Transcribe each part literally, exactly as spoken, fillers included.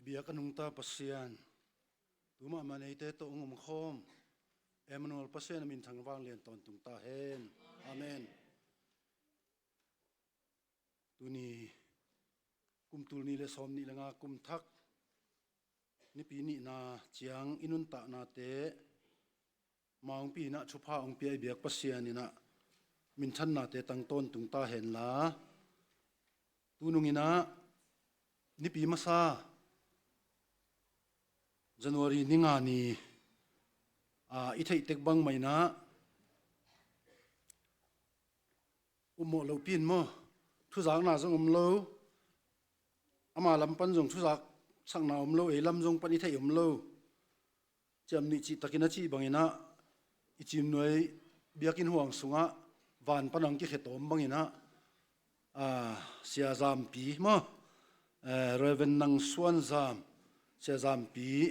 Biak a nungta Pasian, tu mahmah neite tawh hong omkhawm Emmanuel Pasian a minthang vanglian tawntung ta hen. Amen. Tuni kum tul nih le sawm nih le nga kum thak Nipi nihna ciang i nuntaknate mawngpi inah thupha hong pia i biak Pasian inah minthannate tang tawntung ta henla, tunung inah nipi masa January ni nga ni, a, i theih tek bangmah inah upmawh lohpi in maw, thuzakna zong om lo, ama lam pan zong thuzaksakna om lo, ei lam zong pan i theih om lo. Ciam nih cihtakin a cih bang inah i Cimnuai biakinn huang sungah van pan hong kikhia tawm bang inah, a, Sia Zampi maw, eh, Reverend Nang Suan Zam, Sia Zampi,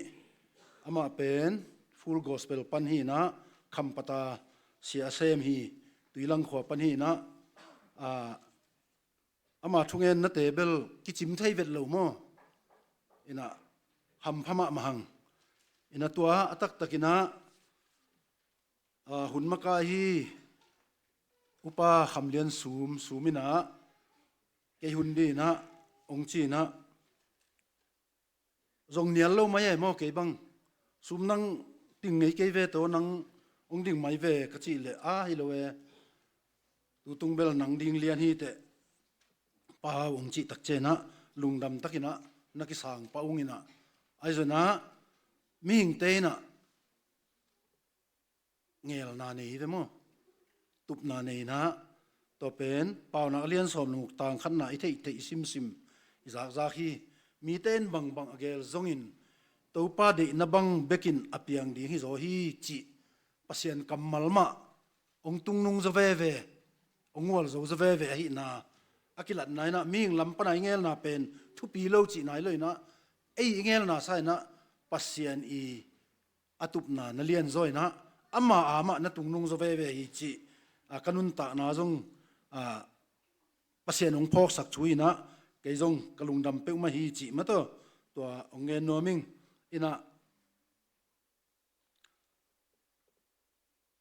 amah pen Full Gospel pan hi inah, Khampata sia a sem hi, Tuilang khua pan hi inah, a, ama thungennate bel kicim thei vet lo maw? Inah hampha mahmah hang. Inah tua a taktak inah, a, hun makaih hi, Upa Kham Lian Sum, Sum inah, kei hun dih inah hong ci inah, zong nial lo mai e maw, kei bang Sum nang ding ngei kei ve tawh, nang hong ding mai ve ka cih leh, a, hi lo e, tutung bel nang ding lian hi teh, Pau, hong cih tak ciang inah lungdam tak inah na kisang pah ung inah, ahi zong inah mihingte inah ngelna nei hi ve maw? Tupna nei inah, tua pen Paunak a lian sawm le guk tang khatna i theihtheih i simsim i zakzak hi. Mite in bangbang a geel zongin Topa deihna bang bekin a piang ding hi zaw hi cih Pasian kammal mah hong tungnung zaw veve, hong gualzo zaw veve ahihna a kilatna inah, mihing lam pana i ngelna pen thupi lo cihna hi lo inah, ei i ngelna sa inah Pasian i a tupna na lianzaw inah, ama a mah na tungnung zaw veve hi cih, a, ka nuntakna zong, a, Pasian hong phawksak thu inah, kei zong ka lungdam peuhmah hi cih mah tawh, tua hong gen nuam ing. Inah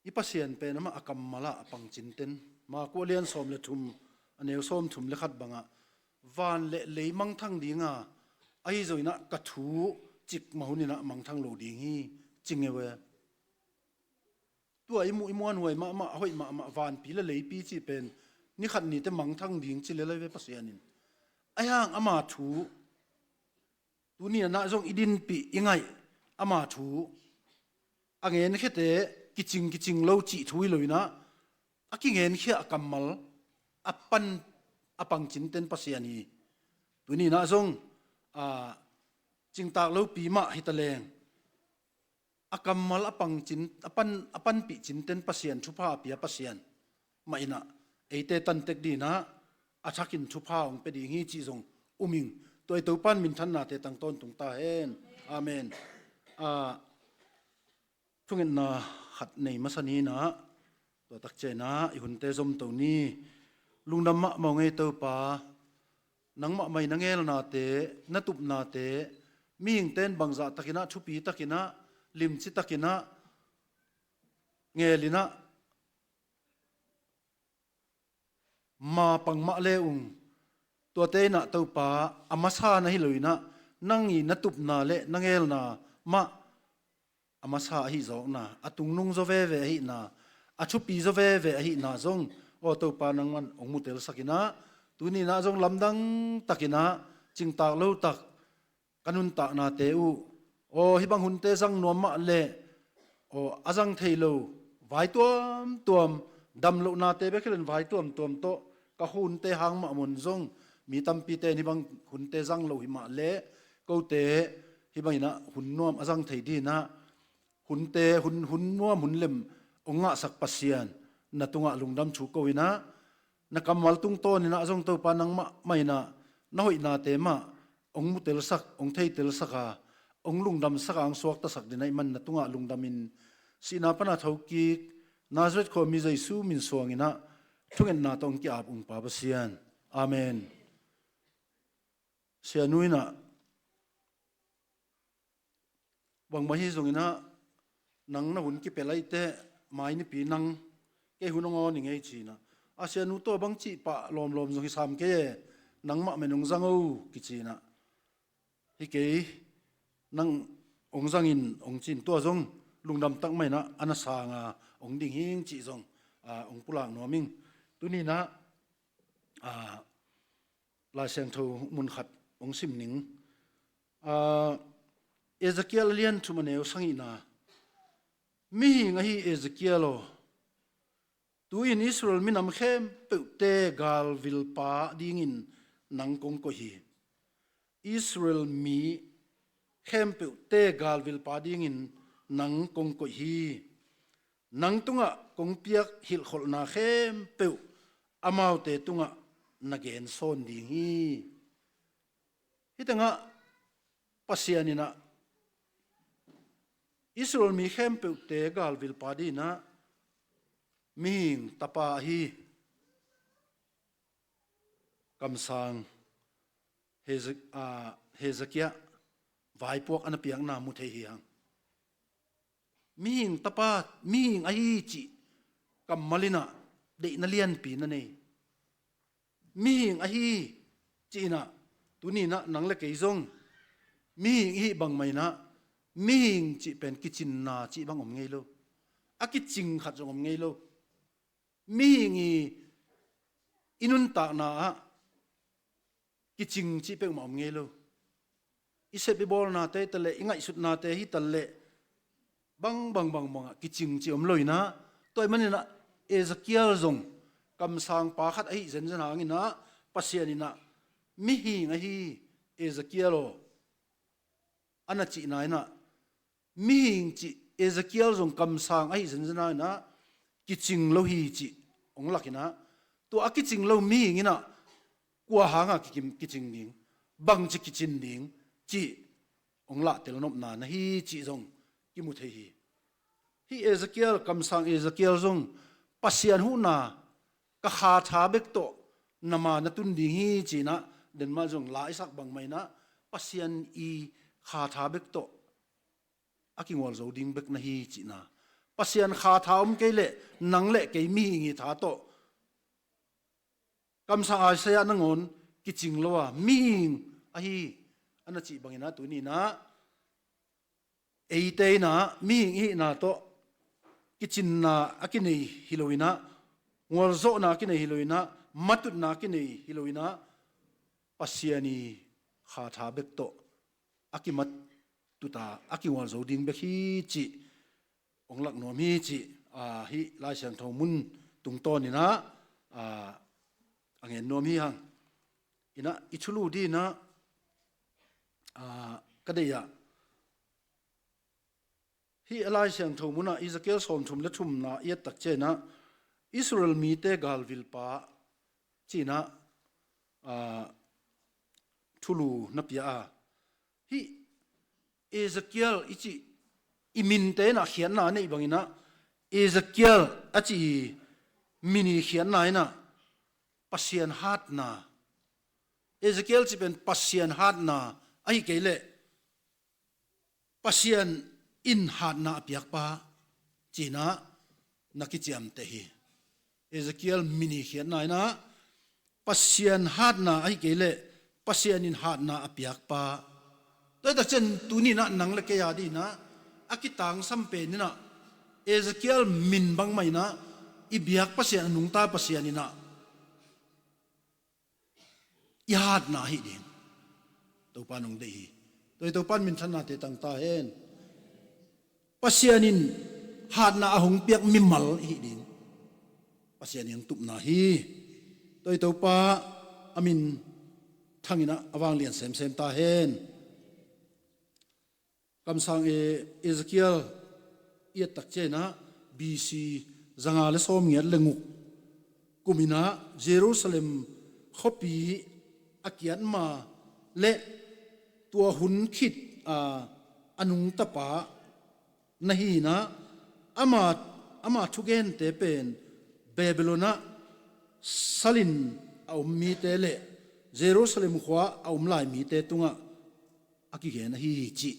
i Pasian pen amah a kammal ah a pang cinten. Marku a lian sawm le thum, a neu sawm thum le khat bangah, van le lei mangthang dinga, ahi zong inah ka thu cikmah hun inah mangthang lo ding hi, ci ngeu e. Tua i muh i muanhuai mahmah, a hoih mahmah vanpi le leipi cih pen ni khat nite mangthang ding ci lel ahi ve Pasian in. Ahi hang ama thu, tuni inah zong i dinpih i ngaih ama thu, a ngenkhiate kicing kicing lo cih thu hi lo inah, a kingenkhia a kammal a pan, a pang cinten Pasian hi. Tuni inah zong, a, cingtak lopi mah hi ta leng, a kammal a pang cin, a pan, a panpih cinten Pasian, thupha a pia Pasian mah inah, eite tantek dinah a thakin thupha hong pia ding hi cih zong um ing. Tua i Topa in minthannate tang tawntung ta hen. Amen. A, thungetna khat nei masa ni inah, tua tak ciang inah i hunte zomto ni. Lungdam mahmah ung ei Topa, nangmah mah i na ngelnate, na tupnate, mihingte in bangzah tak inah, thupi tak inah, limci tak inah ngel inah, ma pang mah le ung, tuate inah Topa, a masa na hi lo inah, nang i na tupna le na ngelna mah a masa ahi zawkna, a tungnung zaw veve ahihna, a thupi zaw veve ahihna zong, aw Topa, nangman hong mutelsak inah, tuni inah zong lamdang tak inah, cingtak lo tak ka nuntaknate uh, aw hih bang hunte zang nuam mah leh, aw a zang thei lo vai tuamtuam, damlohnate bek hi len vai tuamtuam tawh ka hunte hang mah mun zong, mi tampite in hih bang hunte zang lo hi mah leh, kote hih bang inah hun nuam a zang thei dinah, hunte, hun, hun nuam, hun lem hong ngahsak Pasian, na tungah lungdam thu ko inah, na kammal tungtawn inah zong Topa, nangmah mah inah na hoihnate mah hong mutelsak, hong theitelsak a, hong lungdamsak a, hong suaktasak dinah i man na tungah lungdamin, sihna pana thokik Nazareth khuami Jesu min suang inah thungetna tawh hong ki-ap ung Pa Pasian. Amen. Sianu inah Bangmah hi zonginah nang na hun kipia lai teh, mai nipi nang kei hun hong awn ing ei cinah, a sianu tawh bang cih pah lawmlawm zong hi sam kei e, nangmah men hong zang o kicinah, hi kei, nang hong zangin hong cin, tua zong lungdam tak mah inah a na sanga hong ding hing cih zong hong pulak nuam ing. Tuninah Lai Siangtho mun khat hong sim ning. Ezekiel a lian thum a neu sagihna. Mihing ahi Ezekiel aw, tu-in Israel minam khempeuhte galvilpa dingin nang kong koih hi. Israel mi khempeuhte galvilpa dingin nang kong koih hi. Nang tungah kong piak hilhkholhna khempeuh amaute tungah na gensawn ding hi. Hih tengah Pasian inah Israel mi khempeuhte galvilpa dinah mihing tapa ahi kamsang Heze-, a, Hezekiah vaipuak a na piakna mu thei hi hang. Mihing tapa, mihing ahi cih kammal inah deihna lianpi na nei. Mihing ahi cihinah, tuninah nang le kei zong mihing ihi bangmah inah, mihing cih pen kicinna cih bang om ngei lo. A kicing khat zong om ngei lo. Mihing i, i nuntakna ah kicing cih peuhmah om ngei lo. I sep i bawlnate hi taleh, i ngaihsutnate hi taleh, bang bang bang bangah kicing cih om lo inah, tua ahih maninah Ezekiel zong kamsangpa khat ahi zenzen hanginah Pasian inah mihing ahi Ezekiel aw, a na cihna inah, mihing cih Ezekiel zong kamsang ahi zenzen hanginah kicing lo hi cih hong lak inah, tua a kicing lo mihing inah kua hanga kikim, kicing ding, bangci kicin ding cih hong lahtel nopna na hi cih zong kimu thei hi. Hih Ezekiel, kamsang Ezekiel zong Pasian huhna ka kha tha bek tawh na ma na tun ding hi cinah, denmah zong la i sak bangmah inah Pasian i kha tha bek tawh a kingual zo ding bek na hi cihna. Pasian kha tha om kei leh nang le kei mihing i tha tawh kamsang Isaiah nangawn kicing lo a, mihing ahi a na cih banginah tuninah eite inah mihing ihihna tawh kicinna a kinei hi lo inah, ngualzawhna a kinei hi lo inah, matutna a kinei hi lo inah, Pasian i kha tha bek tawh a kimat tuta a kingual zo ding bek hi cih hong lak nuam hi cih, a, hih Lai Siangtho mun tungtawn inah, a, a ngen nuam hi hang. Inah i thulu dinah, a, ka deih ah hih a Lai Siangtho munah Ezekiel sawmthum le thumna i et tak cianginah Israel mite galvilpa cinah, a, thulu na pia a, hih Ezekiel i cih i minte inah khiatna a neih banginah Ezekiel a cih i min i khiatna inah Pasian hatna. Ezekiel cih pen Pasian hatna ahi kei leh Pasian in hatna a piakpa cinah na kiciamteh hi. Ezekiel min i khiatna inah Pasian hatna ahi kei leh Pasian in hatna a piakpa. Tua hi tak ciang tuninah nang le kei a dinah a kitangsam pen inah Ezekiel min bangmah inah i biak Pasian, a nungta Pasian inah i hatna ahi ding Topa nong deih hi. Tua hi Topa in minthannate tang ta hen. Pasian in hatna a hong piak mimal ihi ding Pasian in hong tupna hi. Tua hi Topa a min thanginah a vanglian semsem ta hen. Kamsang e, Ezekiel i et tak cianginah B C zanga le sawmngiat le nguk kuminah Jerusalem khuapi a kiat ma le tua hun khit a, a nungtapa na hinah ama, ama thugente pen Babylon ah salin a om mite le Jerusalem khua a om lai mite tungah a kigen ahi hi cih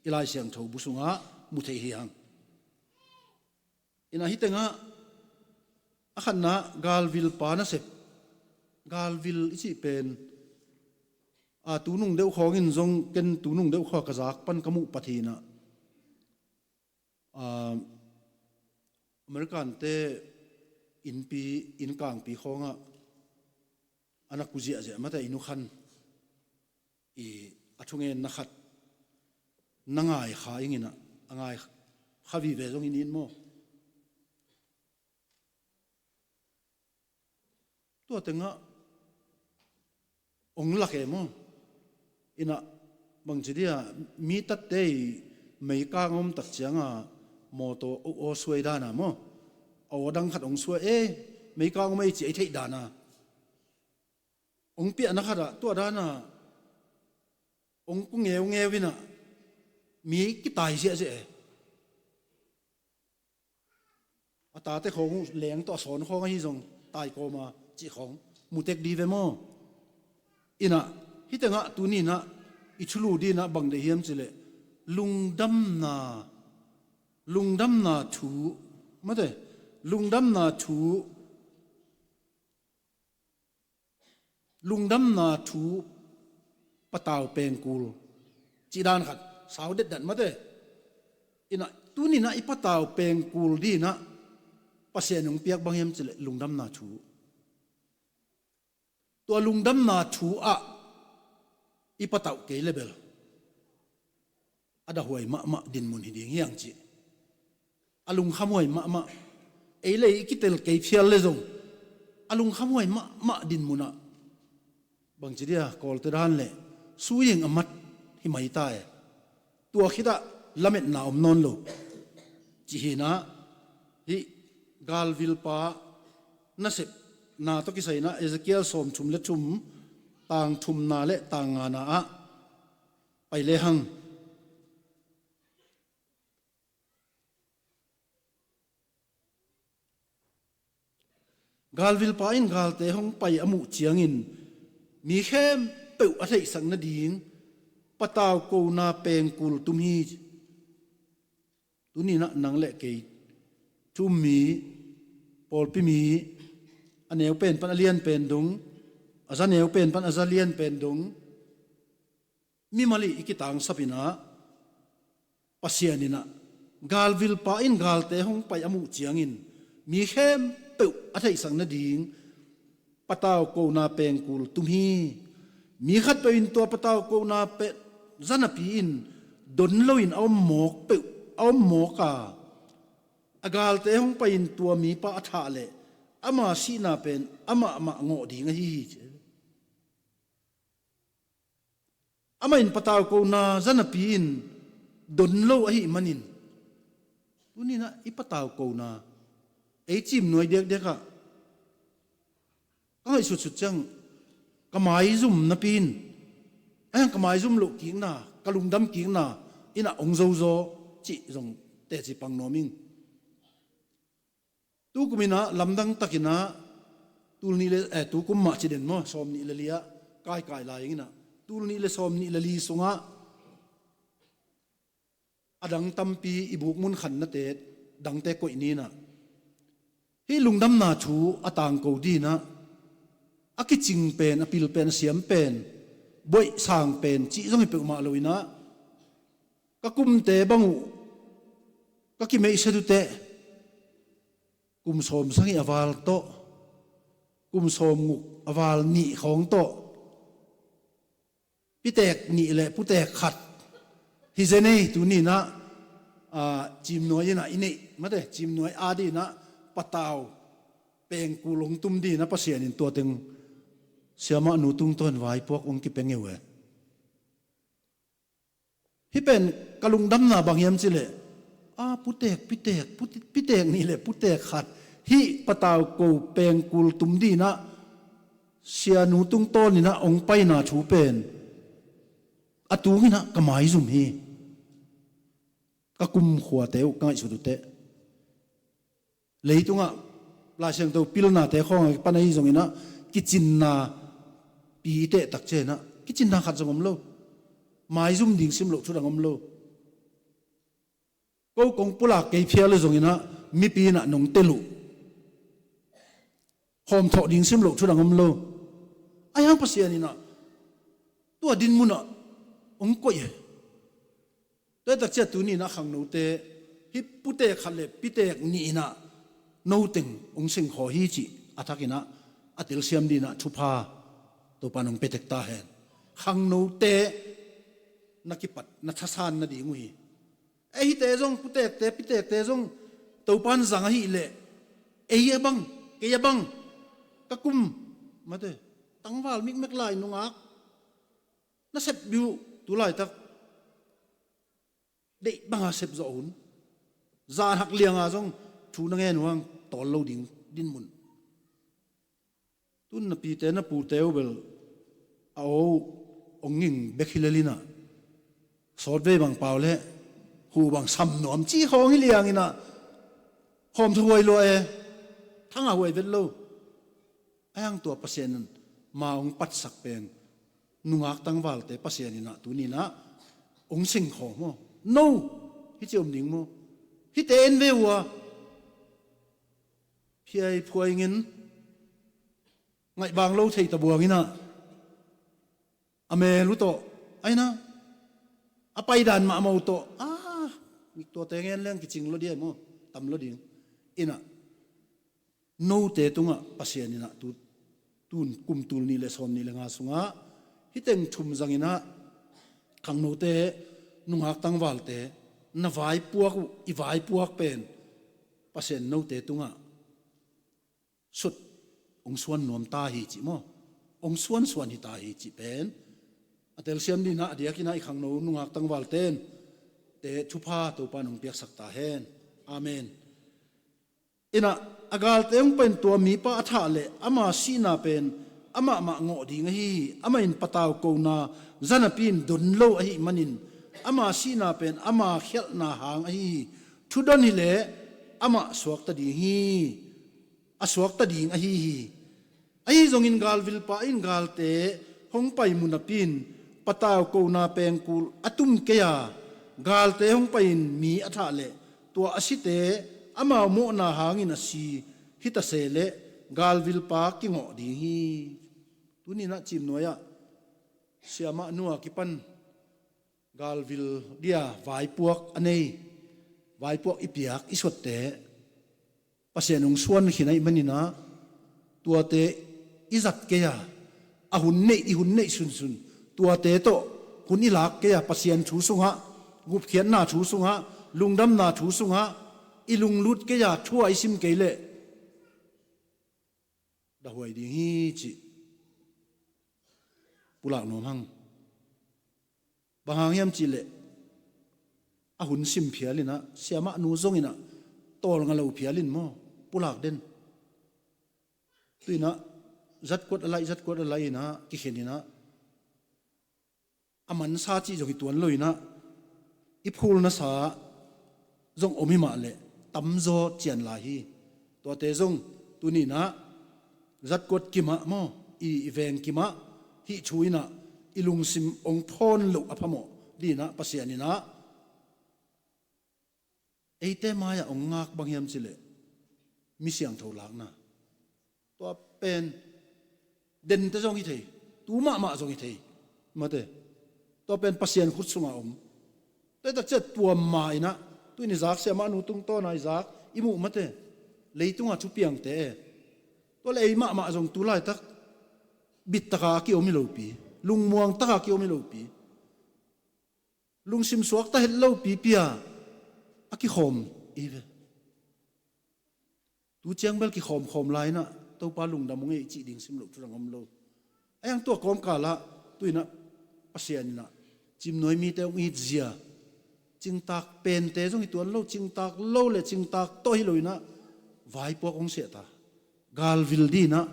i Lai Siangtho bu sungah mu thei hi hang. Ina hih tengah a khatna galvil pa nasep, galvil i cih pen a tunung deuh khawngin zong ken tunung deuh khaw ka zak pan ka muh pathinah a, American te innpi, innkangpi khawngah a na ku ziahziah mate i nukhan i a thungen na khat na ngai kha inginah a ngai kha vive zong in in maw? Tua tengah ong lak e maw? Inah bangci dia mi tatte i meikang om tak cianga mawtaw o suai dana maw? A aw dang khat ong suai e, meikang om ei ci ei theih dana ong piahna khatah tua dana ong ku ngeungeu inah mi kitai ziahziah e. A tate khawng uh leng tawh a sawn khawng ahi zong tai kawma cih khawng mutek di ve maw? Inah hih tengah tuninah i thulu dinah bang deih hiam cileh lungdamna, lungdamna thu mate, lungdamna thu lungdamna thu patau pengkul cih dan khat sau detdat mate. Inah tuninah i patau pengkul dinah Pasian hong piak bang hiam cileh lungdamna thu. Tua lungdamna thu ah i patauh kei le bel a dahuai mahmah dinmun hi ding hiang cih. A lungkhamhuai mahmah, ei le i kitel kei phial le zong a lungkhamhuai mahmah dinmunah bangci dia Kawlte dan le suing a mat hi mai ta e. Tua khitah lametna om nawn lo. Cihinah hih galvilpa nasepna tawh kisainah Ezekiel sawmthum le thum tang thumna le tang ngana ah pai lehang. Galvilpa in galte hong pai a muh ciangin mi khempeuh a theihsak nading patau kona pengkul tum hi. Tuninah nang le kei thu-um mi, pawlpi mi, a neu pen pan a lian pen dong, a za neu pen pan a za lian pen dong, mimal i kitangsap inah Pasian inah galvilpa in galte hong pai a muh ciangin mi khempeuh a theihsak nading patau kona pengkul tum hi. Mi khatpeuh in tua patau kona pen za napi in don loin a om mawk peuh a om mawk a, a galte hong pai in tua mipa a thah leh ama sihna pen amah mah ngawh ding ahi hi ci. Amah in patau kona za napi in don lo ahih manin tuninah i patau kona ei cimnuai diakdiakah ka ngaihsutsut ciang ka maizum napi in, ahiang ka maizum loh kikna, ka lungdam kikna inah ong zozo cih zong teci pang nuam ing. Tukum inah lamdang takinah tulnih le, eh, tukum mah ci den maw, sawmnih le li ah kaikai lai inginah tulnih le sawmnih le li sungah a dang tampi i bukmun khan nate dangte koih ninah hih lungdamna thu a tangko dinah a kicing pen, a pil pen, a siam pen, buaih sang pen cih zong hi peuhmah lo inah ka kumte bang uh ka kimeihset uh teh kum sawm sang ih a val tawh, kum sawm nguk a val nih khawng tawh, pitek nih le putek khat hi zen ei. Tuninah, ah, cimnuai inah i neih mate, cimnuai a dinah patau pengkul hong tum dinah Pasian in tua teng siamah nu tungtawn vaipuak hong kipia ngeu e. Hih pen ka lungdamna bang hiam cileh, a putek, pitek, pute-, pitek nih le putek khat hih patau ko pengkul tum dinah sianu tungtawn inah ong paina thu pen a tunginah ka maizum hi. Ka kumkhuate uh ka ngaihsut uh teh leitungah Lai Siangtho pilnate khawngah kipan ahi zonginah kicinna pi i teh takcianginah kicinna khat zong om lo. Maizum ding sim loh thu dang om lo. Ko kong pulak kei phial le zong inah mipi inah nong tel uh. Hawmthawh ding sim loh thu dang om lo. Ahi hang Pasian inah tua din munah hong koih hi. Tua hi takciah tuni inah khangnote hih putek khat le pitek nih inah no teng hong sengkhaw hi cih a thak inah a telsiam ding inah thupha Topa nong pia tek ta hen. Khangnote na kipat na thasan nading uh hi. Ei hihte zong, putekte pitekte zong Topa in zang ahih leh, ei a bang, kei a bang, ka kum, mate, tangval mikmek lai nungak na sep uh tu laitak deih banga sep zawh hun. Zan hak lianga zong thu na ngen uh hang tawl lo ding din mun. Tun na pite na pute uh bel a aw uh hong ging bek hi lel inah, sawtvei bang pau le huh bang sam nuam ci khawng hi liang inah hawmthawh huai lua e, thangah huai vet lo. Ahi hang tua Pasian in ma hong patsak pen nungak tangvalte Pasian inah tuni inah hong sengkhaw maw? No, hih ci om ding maw? Hihte en ve uh a, phiai phuai ngin ngaihbang lo thei ta buang inah a mel uh tawh, ahi inah a paidan mahmah uh tawh, a, miktuate ngen leng kicing lo ding maw? Tam lo ding. Inah note tungah Pasian inah tu, tun kum tul nih le sawm nih le nga sungah hih teng thum zang inah khangnote, nungak tangvalte na vaipuak uh, i vaipuak pen Pasian note tungah sut hong suan nuam ta hi cih maw? Hong suansuan hi ta hi cih pen a telsiam ding inah a diak inah i khangno nungak tangvalte in te thupha Topa nong piaksak ta hen. Amen. Inah a galte hong pai in tua mipa a thah le ama sihna pen amah mah ngawh ding ahi hi. Amah in patau kona zanapi in don lo ahih manin ama sihna pen ama khialhna hang ahi hi. Thudon hileh amah suakta ding hi. A suakta ding ahi hi. Ahi zongin galvilpa in galte hong pai mu napi in patau kona pengkul a tum kei a, galte hong pai-in mi a thah leh tua a site amau mawhna hangin a si hita se leh galvilpa kingawh ding hi. Tuni inah Cimnuai ah siamah nu a kipan galvil dia vaipuak a nei, vaipuak i piak i suatte Pasian hong suan khin ahih manin ah tuate i zat kei a, a hun neih, i hun neih sunsun tuate tawh hun i lak kei a, Pasian thu sungah, gupkhiatna thu sungah, lungdamna thu sungah i lunglut kei a, thu a i sim kei leh dahuai ding hi cih pulak nuam hang. Bang hang hiam cihleh a hun sim phial inah, siamah nu zong inah tawlnga lo phial in maw, pulak den. Tu inah zatkuat a laih, zatkuat a laih inah kikhen inah a mansa cih zong hi tuan lo inah i phulna sa zong om hi mah leh tamzaw cian lai hi. Tuate zong tuni inah zatkuat kimah maw, i, i veng kimah hih thu inah i lungsim hong phawn loh a phamawh ding inah Pasian inah eite mai-ah hong ngak bang hiam cihleh mi siangtho lakna. Tua pen dente zong hi thei, tu mahmah zong hi thei. Mate, tua pen Pasian khut sungah om. Tua hi takciah tua ma inah, tu in i zak siamah nu tungtawna i zak i muh mate, leitungah thupiangte e. Tua leh ei mahmah zong tu laitak bittaka a kiom hi lopi, lungmuang taka a kiom hi lopi, lungsim suakta het lopi pi-a a kikhawm i hi ve. Tu ciang bel kikhawmkhawm lai inah Topa lungdam hong ei cih ding sim loh thu dang om lo. Ahi hang tua kawmkalah tu inah Pasian inah Cimnuai mite hong itzia, cingtak pente zong hi tuan lo, cingtak lo le cingtak tawh hi lo inah vaipuak hong siah ta. Galvil ding inah,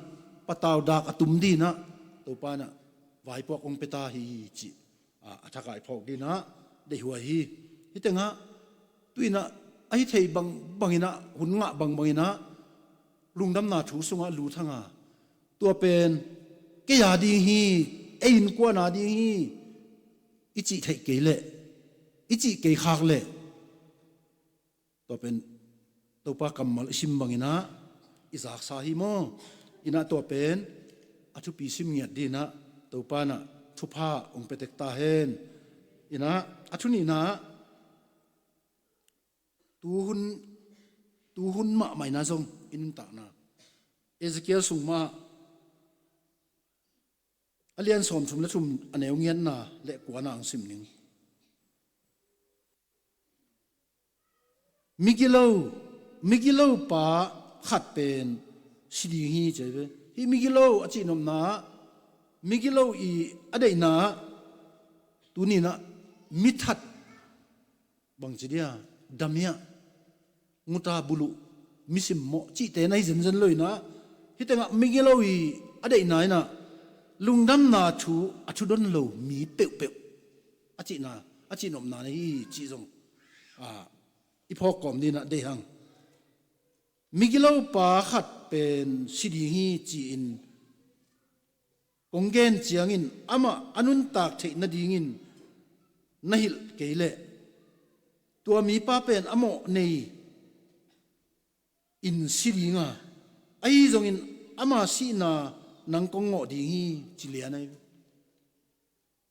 patau dak a tum ding inah Topa inah vaipuak hong pia ta hi cih a, a thak a i phawk ding inah deihhuai hi. Hih tengah tu inah a hi thei bangbang inah, hun ngah bangbang inah lungdamna thu sungah lut hang a, tua pen kei a ding hi, ei innkuan a ding hi i cih theih kei leh, i cih kei khak leh Tua pen Topa kammal i sim bangin ah i zaksa hi maw? In ah tua pen a thupi sim ngiat dingin ah Topa in ah thupha hong pia tek ta hen. In ah a thu nihna ah tuhun, tuhun mahmah in ah zong i nuntakna Ezekiel sung mah a lian sawmthum le thum a neu giatna le kuana hong sim ning. Migilo, migilo pa khat pen si ding hi ci hi ve. Hih migilo a cihnopna ah migilo i a deihna ah tuni in ah mithat bangci dia, damiah, nguta buluh, misimmawh cihte na hi zenzen lo in ah hih tengah migilo i a deihna in ah lungdamna thu a thudon lo mi peuhpeuh a cihna, a cihnopna na hi cih zong ah i phawk kawm dingin ah deih hang. Migilo pa khat pen si ding hi ci-in kong gen ciangin amah a nuntak theih nadingin na hilh kei leh tua mipa pen a mawh nei in si ding a, ahi zongin ama sihna nang kong ngawh ding hi ci lian ahi.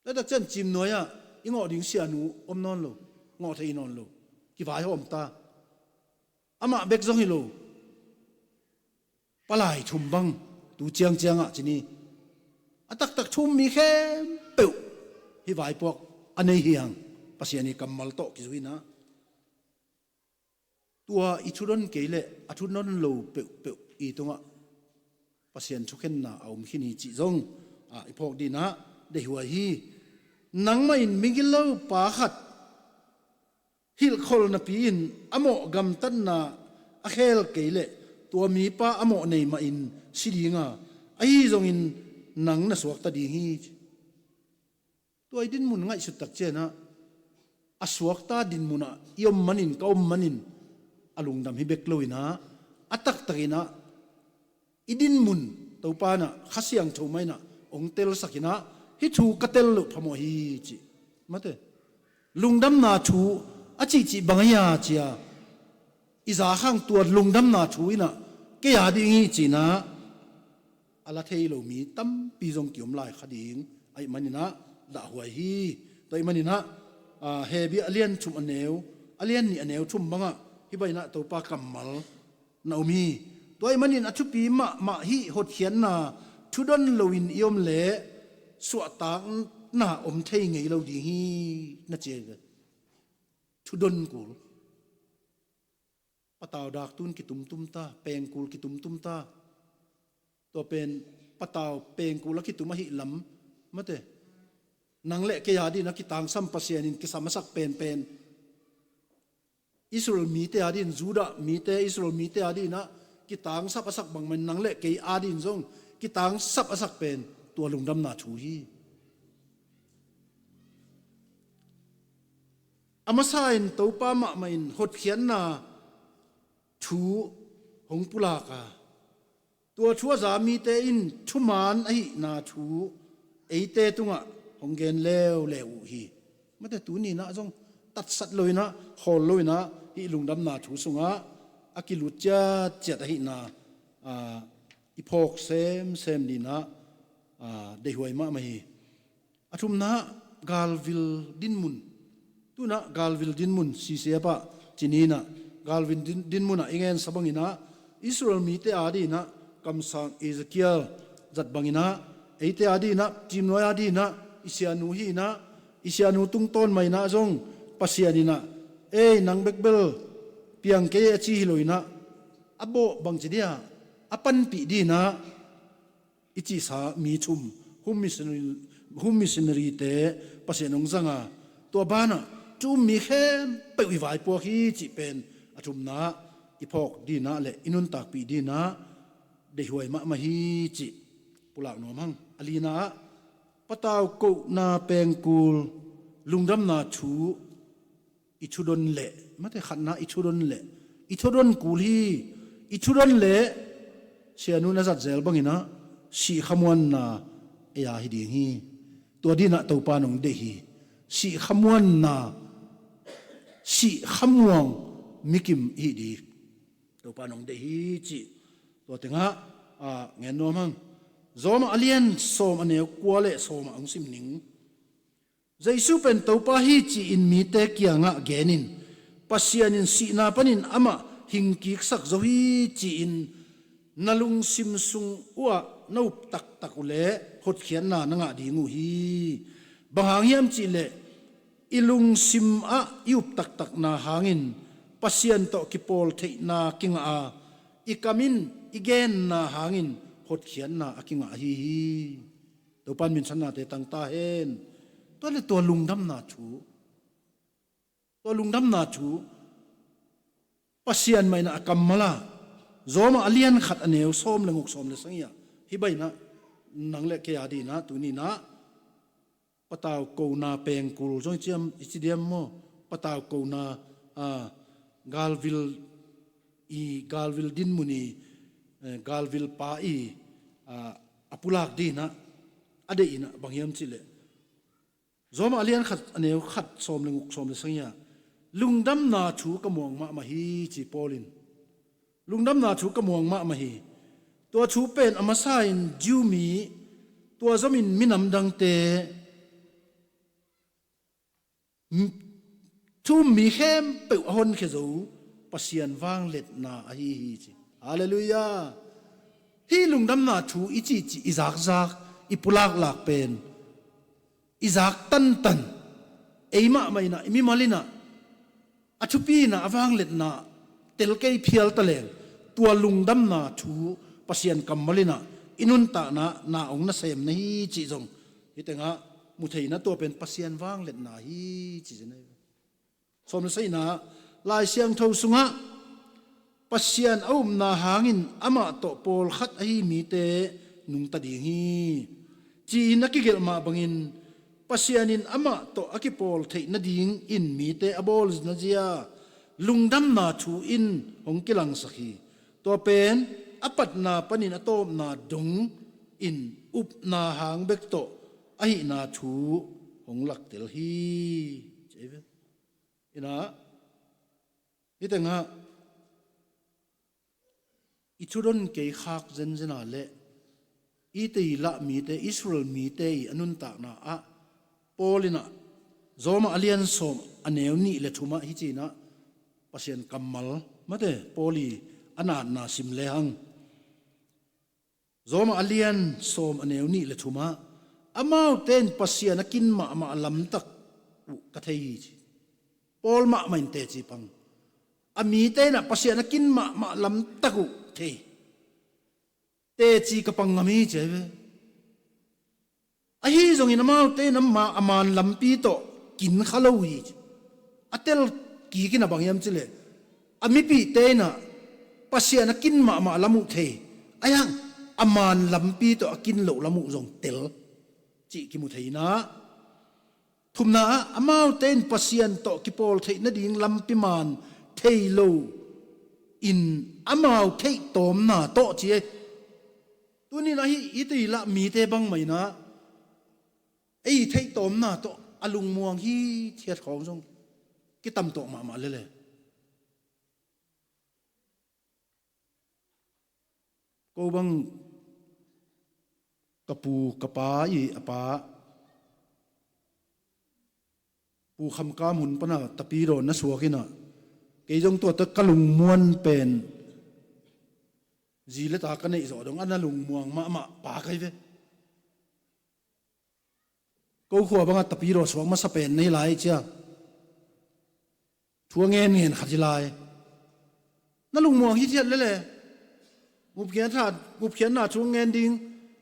Laitak ciang Cimnuai ah i ngawh ding sianu om nawn lo, ngawh thei nawn lo, kivaihawm ta. Amah bek zong hi lo, palai thum bang tu ciangciang ah ci ni. A taktak thu um mi khempeuh hih vaipuak a nei hi hang. Pasian i kammal tawh kizui in ah tua i thudon kei leh a thudon lo peuhpeuh i tungah Pasian thukhenna a om khin hi cih zong ah i phawk dingin ah deihhuai hi. Nangmah in migilo pa khat hilhkholh napi-in a mawh gamtatna a khel kei leh tua mipa a mawh nei mahin si ding a, ahi zongin nang na suakta ding hi. Tua i dinmun ngaihsut tak ciangin ah a suakta dinmun ah i om manin, ka om manin a lungdam hi bek lo in ah a taktak in ah i dinmun Topa in ah Kha Siangtho mah in ah hong telsak in ah hih thu ka tel loh phamawh hi ci. Mate, lungdamna thu a cihcih bang ahi a ci a i zak hang tua lungdamna thu in ah kei a ding hi ci-in ah a la thei lo mi tampi zong kiom lai kha ding ahih manin ah dahhuai hi. Tua ahih manin ah, ah, Hebru a lian thum a neu, a lian nih a neu thum bangah hih bangin ah Topa kammal na om hi. Tua ahih manin a thupi mahmah hih hotkhiatna thudon loin i om leh suahtakna om thei ngei lo ding hi na ci hi ve. Thudon kul. Patau daktun kitumtum ta, pengkul kitumtum ta. Tua pen patau pengkul a kitum ahi lam mate. Nang le kei a dingin a kitangsam Pasian in kisam a sak penpen Israel mite a dingin, Judah mite, Israel mite a dingin a kitangsap a sak bangmah in nang le kei a dingin zong kitangsap a sak pen tua lungdamna thu hi. A masa in Topa mahmah in hotkhiatna thu hong pulak a, tua thu a za mite in thuman ahihna thu eite tungah hong gen leuleu uh hi. Mate, tuni in ah zong tatsat lo in ah, khawl lo in ah, hih lungdamna thu sungah a kilut ciatciat ahihna, aa, i phawk semsem dingin ah, aa, deihhuai mahmah hi. A thumna ah galvil dinmun. Tu-in ah galvil dinmun, C C F ah ci ni in ah galvil din, dinmun ah i ngensa bangin ah Israel mite a dingin ah kamsang Ezekiel zat bangin ah eite a dingin ah, Cimnuai a dingin ah, i sianu hi in ah, i sianu tungtawn mah in ah zong Pasian in ah, "Ei, nang bek bel piang kei e," a ci hi lo in ah, a bawh bangci ding a, a panpih dingin ah i cihsa mi thum, home missionary, home missionary-te Pasian hong zang a, tua banah thu um mi khempeuh i vaipuak hi cih pen a thumna ah i phawk dingin ah le i nuntakpih dingin ah deihhuai mahmah hi cih pulak nuam hang. A lina ah patau kohna pengkul lungdamna thu i thudon leh, mate, khatna i thudon leh, i thudon kul hi. I thudon leh sianu in a zat zel bangin ah sih khamuanna ei a hi ding hi. Tua dingin ah Topa in hong deih hi. Sih khamuanna, sih khamuang mikim i hih ding Topa in hong deih hi cih tua tengah, ah, ngen nuam hang. Roma a lian sawm a neu kua le sawm ah hong sim ning. Jesu pen Topa hi ci-in mite kiangah gen in, Pasian in sihna panin amah hingkiksak zo hi ci-in na lungsim sung uhah na up taktak uh leh hotkhiatna na ngah ding uh hi. Bang hang hiam cihleh i lungsim ah i up taktakna hangin Pasian tawh kipawl theihna kingah a, i kam in i genna hangin hotkhiatna a kingah ahi hi. Topa in minsannate tang ta hen. Tua le tua lungdamna thu, tua lungdamna thu Pasian mah in a kammal ah, Roma a lian khat a neu sawm le nguk sawm le sagih ah, hih bang in ah nang le kei a dingin ah tuni in ah patau kona pengkul zong i ci diam, i ci diam maw? Patau kona, ah, galvil i, galvil dinmun i, eh, galvil pa i, ah, a pulak dingin ah a deih in ah bang hiam cihleh, Roma a lian khat a neu khat sawm le nguk sawm le sagih ah, lungdamna thu ka muang mahmah hi ci Paul in. Lungdamna thu ka muang mahmah hi. Tua thu pen a masa in Jew mi, tua zomin minam dangte, m-, thu um mi khempeuh a honkhia zo Pasian vangliatna ahi hi ci. Halleluiah. Hih lungdamna thu i cihcih, i zakzak, i pulaklak pen i zak tantan, ei mahmah in ah, i mimal in ah, a thupi in ah, a vangliatna tel kei phial taleng, tua lungdamna thu Pasian kammal in ah i nuntakna na hong nasem na hi cih zong hih tengah mu thei in ah, tua pen Pasian vangliatna hi cih zong hi. Sawm le sagihna, Lai Siangtho sungah Pasian a upna hangin amah tawh pawlkhat ahi mite nungta ding hi, ci-in a kigelh mah bangin Pasian in amah tawh a kipawl theih nadingin mite a bawlna zia lungdamna thu in hong kilangsak hi. Tua pen a patna panin a tawpna dongin upna hang bek tawh ahihna thu hong laktel hi. Ci hi ve. Inah, hih tengah i thudon kei khak zenzen a leh i teilah mite, Israel mite i a nuntakna ah Paul inah Roma a lian sawm a neu nih le thumah hih ci inah Pasian kammal mate Paul i a natna sim lehang. Roma a lian sawm a neu nih le thumah, amaute in Pasian a kin mahmah lamtak uh ka thei hi ci. Paul mahmah in teci pang. A mite inah Pasian a kin mahmah lamtak uh thei, teci ka pang ngam hi ci hi ve. Ahi zongin amaute in ama a man lampi tawh kin kha lo hi ci. A tel kik inah bang hiam cileh, a mipihte inah Pasian a kin mahmah lam uh thei, ahi hang a man lampi tawh a kin loh lam uh zong tel cih kimu thei inah, thumna ah amaute in Pasian tawh kipawl theih nading lampi man thei lo in amau theihtawmna tawh ci hi. Tuni inah hih i teilah mite bangmah inah ei theihtawmna tawh a lungmuang hithiat khawng zong kitam tawh mahmah lele. Ko bang ka pu ka pa i a pa Pu Kham Kam hun pana tapidaw na suak inah, kei zong tua tawh ka lungmuan pen zi le ta ka neih zawh dong a na lungmuang mahmah pa ka hi ve. Ko khua bangah tapidaw suak masa pen na hi lai cia. Thu a ngen ngen khat hi lai. Na lungmuang hithiat lele. Ngupkhiat tha, ngupkhiatna thu a ngen ding,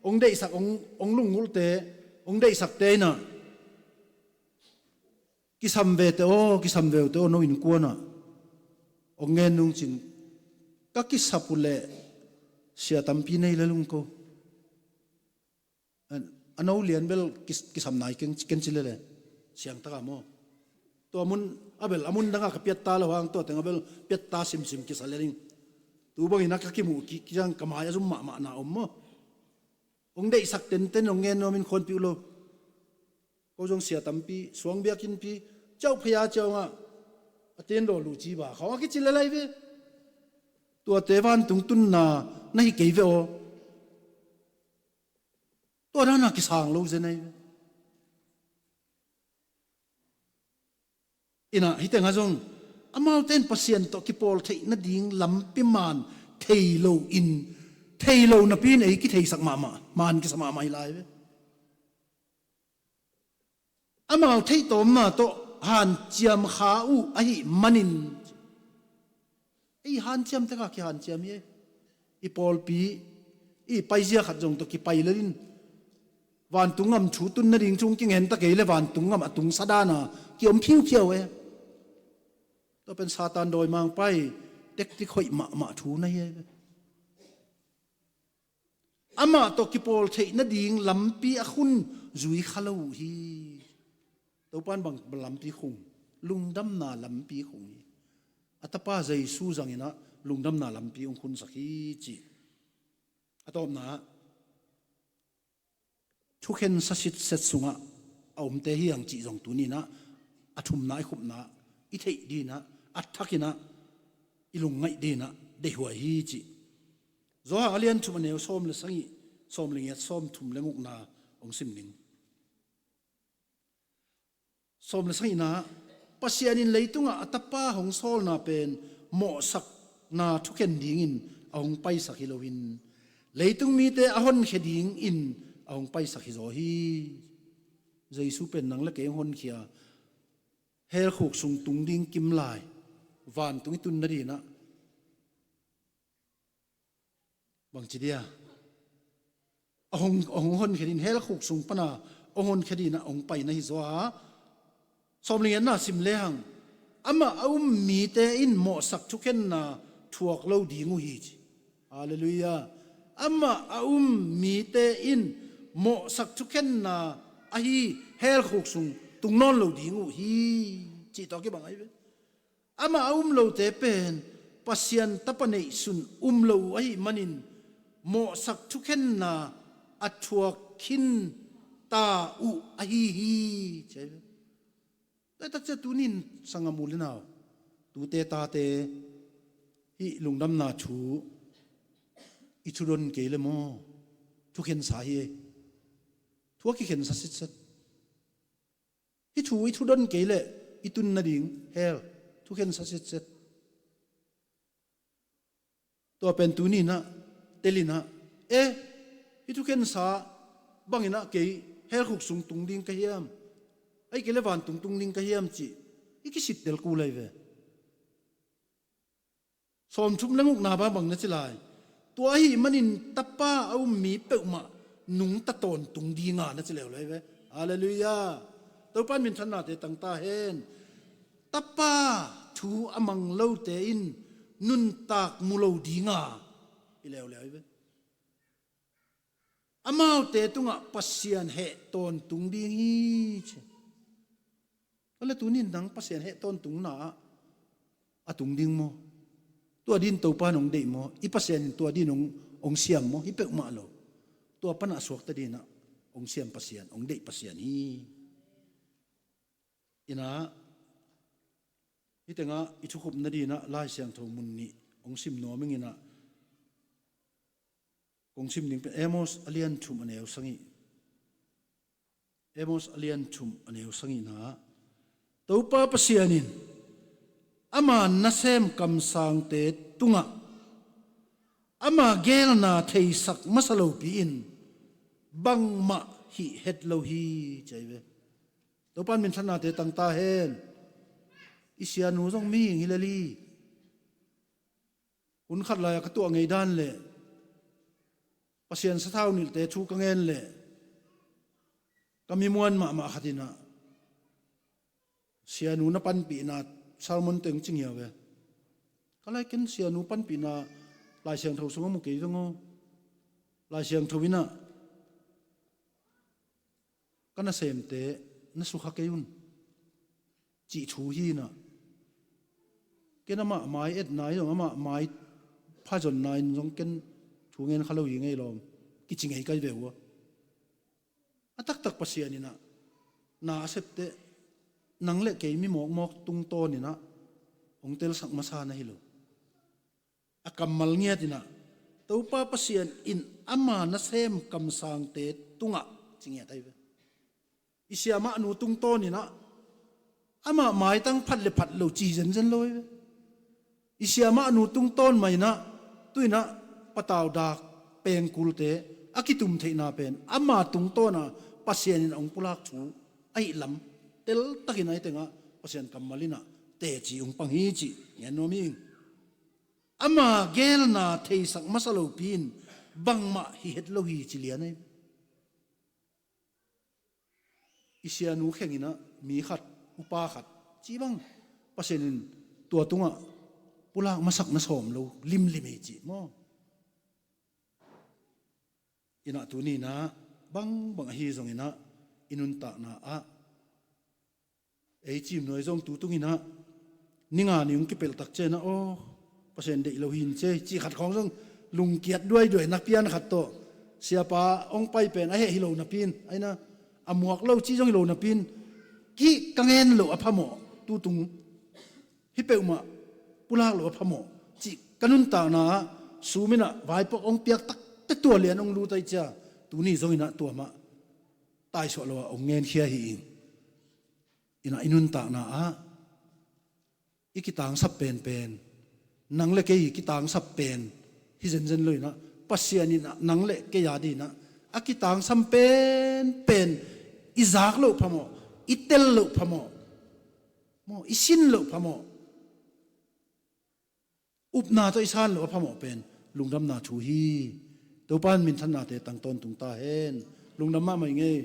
hong deihsak, hong, hong lunggulhte, hong deihsakte inah kisam vete aw, kisam veute aw, no innkuanah hong ngen nung cin, ka kisap uh leh sia tampi nei le lungko. A no lian bel kis-, kisam nai keng, ken ci lele. Siangtaka maw? Tua mun a bel, a mun dangah ka piatta lo hang, tua tengah bel piatta simsim kisa le ding. Tu bangin a ka kimuh ki, kiang ka mai a zum mahmahna om maw? Hong deihsak tenten hong ngen nuamin khuanpih uh lo. Ko zong sia tampi, suang biakinnpi, ciauh phaya ciaungah A ten lo lu ci ba khawng a kici le lai ve. Tuate vantung tunna na hi kei ve aw. Tua dana kisang lo zen ai ve. Inah hite nga zong amaute in Pasian tawh kipawl theih nading lampi man thei lo in, thei lo napi in ei kitheisak mahmah, man kisa mahmah hi lai ve. Amau theihtawmna tawh hanciam kha uh ahih manin, ei hanciam teka kihanciam hi ei. I pawlpi i paizia khat zong tawh kipai lel in, vantung gam thu tun nading chung kingen ta kei le vantung gam a tungsa dana kiom phiuphiau e. Tua pen Satan dawimangpa i tektik hoih mahmah thu na hi ei ve. Amah tawh kipawl theih nading lampi a khun zui kha lo uh hi. Topan bang lampi khung, lungdamna lampi khung hi. A tapa Jesu zanginah lungdamna lampi hong khunsak hi ci. A tawpna ah thukhen sasitset sungah a omte hi ang cih zong tuninah a thumna i khupna i theih dinah a thakinah i lungngaih dinah deihhuai hi ci. Johan a lian thum a neu sawm le sagih, sawm le ngiat, sawm thum le ngukna hong sim ning. Sawm le sagihna, Pasian in leitungah a tapa hong sawlna pen mawhsakna thukhen dingin a hong paisak hi loin, leitung mite a honkhia dingin a hong paisak hi zaw hi. Jesu pen nang le kei hong honkhia, helkhuk sung tung ding kimlai vantung i tun nadinah bangci dia a hong, a hong honkhia din, helkhuk sung pana a hong honkhia dinah a hong paina hi zaw a. Sawm le ngiatna sim lehang, amah a um mite in mawhsak thukhenna thuak lo ding uh hi ci. Halleluiah. Amah a um mite in mawhsak thukhenna ahi helkhuk sung tung nawn lo ding uh hi cih tawh kibang ahi ve. Amah a um lote pen Pasian tapa neihsun um lo uh ahih manin mawhsak thukhenna a thuak khin ta uh ahi hi ci ahi ve. Tua takcia tunin sanggam u le nau, tute tate, hih lungdamna thu i thudon kei le maw, thukhensa hi ei. Thu a kikhensa sitset. Hih thu i thudon kei leh i tun nading hell thukhensa sitset. Tua pen tuninah telinah, e, hih thukhensa banginah kei helkhuk sung tung ding ka hiam, ahih kei le vantung tung ding ka hiam cih i kisittel kul ahi ve. Sawmthum le ngukna bangbang na ci lai. Tua ahih manin tapa a um mi peuhmah nungta tawntung dinga na ci leuleu hi ve. Halleluiah. Topan minthannate tangta hen. Tapa thu a mang lote in nuntak mu lo dinga i leuleu hi ve. Amaute tungah Pasian heh tawntung ding hi ci. Tua le tunin nang Pasian heh tawntungna ah a tung ding maw? Tua din Topa in hong deih maw? I Pasian in tua din hong, hong siam maw? Hi peuhmah lo. Tua panah suakta dinah hong siam Pasian, hong deih Pasian hi. Inah hih tengah i thukhup nadinah Lai Siangtho mun nih hong sim nuam inginah kong sim ding pen Amos a lian thum a neu sagih. Amos a lian thum a neu sagihna ah Topa Pasian in ama nasem kamsangte tungah ama geelna theisak masa lopi in bangmah hih het lo hi ci ahi ve. Topan minthannate tangta hen. I sianu zong mihing hi lel hi. Hun khat lai-a ka tuah ngei dan le Pasian sathau nilhte thu ka ngen le ka mi muan mahmah khat inah sianu na panpihna sermon teng ci ngiau ve. Ka lai ken sianu panpihna Lai Siangtho sungah mu kei veng aw. Lai Siangtho inah ka nasemte na sukha kei un cih thu hi inah ken amah mai etna in zong amah mai phazonna in zong ken thu ngen kha lo hi ngei lawm kici ngei kai ve uh a. A taktak Pasian inah na a septeh nang le kei mi mawkmawk tungtawn inah hong telsak masa na hi lo. A kammal ngiat inah Topa Pasian in ama nasem kamsangte tungah ci ngiat ahi ve. I siamahnu tungtawn inah amah maitang phat le phat lo ci zenzen lo ahi ve. I siamahnu tungtawn mah inah tu inah patau dak pengkulte a kitum theihna pen ama tungtawna Pasian in a hong pulak thu ahi lam teltakin ahi tengah Pasian kammal inah teci hong pang hi cih ngen nuam hi ing. Ama gelna theisak masa lopi in bangmah hi het lo hi ci lian ahi. I sianu kheng inah mi khat, upa khat cih bang Pasian in tua tungah pulak masak na sawm lo limlim hi cih maw? Inah tuni inah bangbang ahi zong inah i nuntakna ah ei cimnuai zong tu tung inah ni nga ni hong kipelh tak ciang inah aw Pasian deih lo hi in ci ei cih khat khawng zong lungkiat duaiduai na pian khat tawh siapa hong pai pen a heh hi lo napi in a inah a muak lo cih zong hi lo napi in hih ka ngen loh a phamawh tu tung hih peuhmah pulak loh a phamawh cih ka nuntakna ah sum inah vaipuak hong piak takte tua lian hong lut ahi cia tuni zong inah tua mah taisuah lo ah hong ngenkhia hi ing. Inah i nuntakna ah i kitangsap penpen nang le kei i kitangsap pen hi zenzen lo inah Pasian inah nang le kei a dinah a kitangsam penpen i zak loh phamawh, i tel loh phamawh, maw, i sin loh phamawh, upna tawh i san loh a phamawh pen lungdamna thu hi. Topa in minthannate tang tawntung ta hen. Lungdam mahmah ing ei.